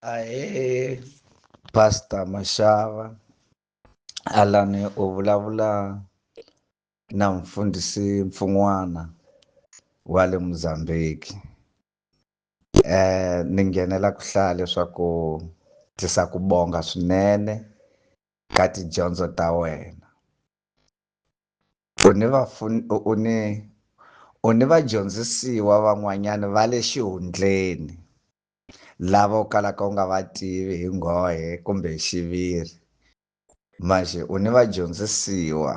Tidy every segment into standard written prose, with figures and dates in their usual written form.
Ahee Pastor Mashava Alani u vulavula na mfundhisi Mpfun'wana wa le Mozambique. Ni nghenela ku hlaya leswaku tisa ku bonga swinene ka tidyondzo ta wena. U ni u ni u ni vadyondzisiwa van'wanyana va le xihundleni lava u kalaka u nga va tivi hi nghohe kumbe hi xiviri manje u ni vadyondzisiwa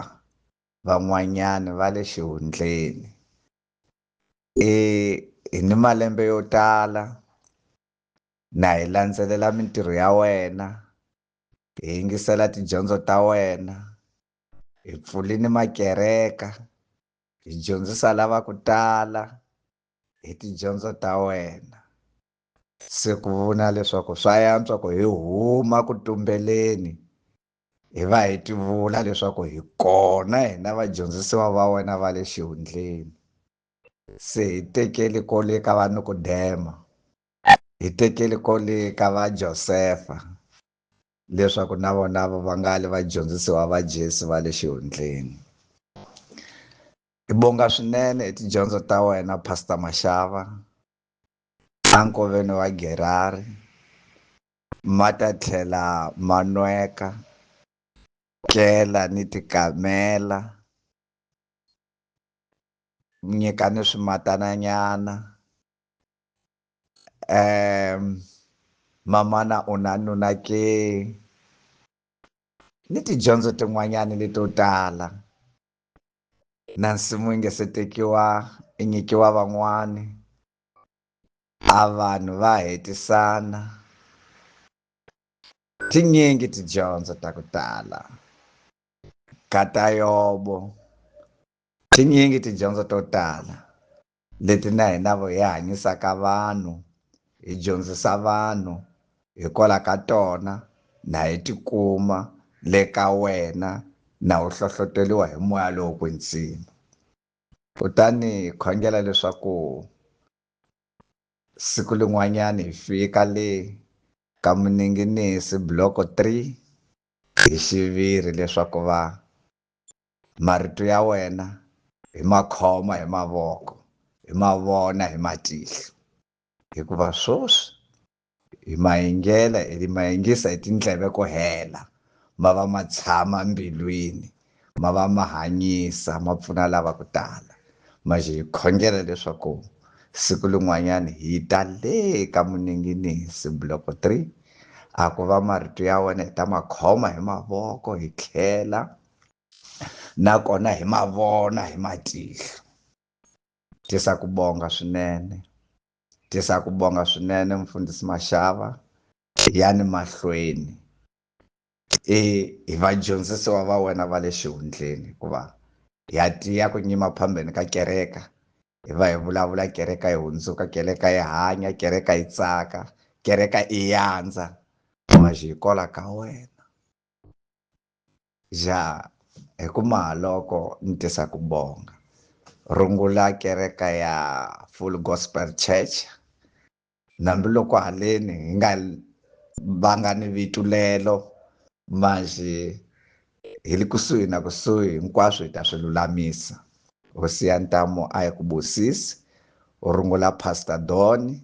van'wanyana va le xihundleni. I hi ni malembe yo tala na hi landzelela mintirho ya wena hi yingisela tidyondzo ta wena hi pfulini makereka hi dyondzisa lava ku tala hi tidyondzo ta wena. Se ku vona leswaku swa yantswa ku hi huma ku tumbeleni hi va hi tivula leswaku hi kona hina vadyondzisiwa va wena va le xihundleni. Se hi tekeli kole ka va Nikodema hi tekeli kole ka va Josefa leswaku na vona va nga li vadyondzisiwa va Jesu va le xihundleni. Hi bonga swinene hi tidyondzo ta wena Pastor Mashava ankoveni wa Gerari ma ta tlhela ma nweka tlela ni tikamela nyika ni swimatananyana mamana u na nuna ke ni tidyondzo tin'wanyani leto tala na nsimu yi nge se tekiwa i nyikiwa van'wani a vanhu va hetisana tinyingi tidyondzo ta ku tala ka ta Yobo tinyingi tidyondzo to tala leti na hina vo hi hanyisaka vanhu hi dyondzisa vanhu hikwalaho ka tona na hi tikuma le ka wena na u hlohloteriwa hi moya lowo kwetsima. Kutani hi khongela leswaku siku lin'wanyani hi fika le ka Muninginisi block 3 hi xiviri leswaku va marito ya wena hi ma khoma hi mavoko hi ma vona hi matihlo hikuva sweswi hi ma yingela hi ma yingisa hi tindleve ku hela ma va ma tshama mbilwini ma va ma hanyisa ma pfuna lava ku tala. Manje hi khongela leswaku siku lin'wanyani hi ta le ka Muninginisi block 3 a ku va marito ya wena hi ta ma khoma hi mavoko hi tlhela nakona hi ma vona hi matihlo. Tisa ku bonga swinene tisa ku bonga swinene mfundhisi Mashava yani mahlweni i hi vadyondzisiwa va wena va le xihundleni hikuva ya tiya ku nyima phambeni ka kereka hi va hi vulavula kereka yi hundzuka kereka yi hanya kereka yi tsaka kereka i yandza manje hikwalaho ka wena ja hi ku mahaloko ni tisa ku bonga rungula kereka ya Full Gospel Church hambiloko haleni hi nga vanga ni vito lelo manje hi le kusuhi na kusuhi hinkwaswo hi ta swi lulamisa. Hosi ya ntamu a yi ku busisi u rungula Pastor Don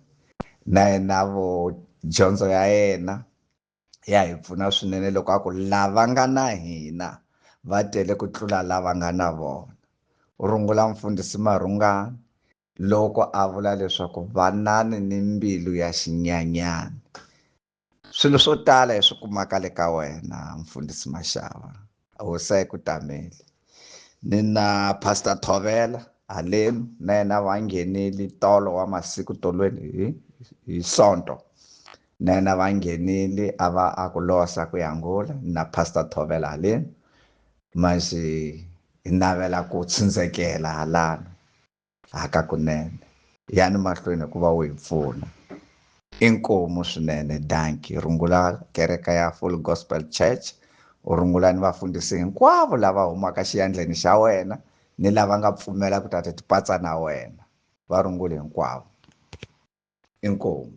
na yena vo dyondzo ya yena ya hi pfuna swinene loko a ku lava nga na hina va tele ku tlula lava nga na vona. U rungula mfundhisi Marhungani loko a vula leswaku vanani ni mbilu ya xinyanyani. Swilo swo tala hi swi kumaka le ka wena mfundhisi Mashava hosi a yi ku tameli. Ni na Pastor Thovela haleni na yena va nghenile tolo wa masiku tolweni hi Sonto na yena va nghenile a va a ku losa ku ya Angola na Pastor Thovela haleni manje hi navela ku tshundzekela halano hakakunene yani mahlweni hikuva u hi pfuna. Inkomu swinene dankie rungula kereka ya Full Gospel Church u rungula ni vafundhisi hinkwavo lava humaka xiyandleni xa wena ni lava nga pfumela ku ta ti tipatsa na wena va rungula hinkwavo. Inkomu.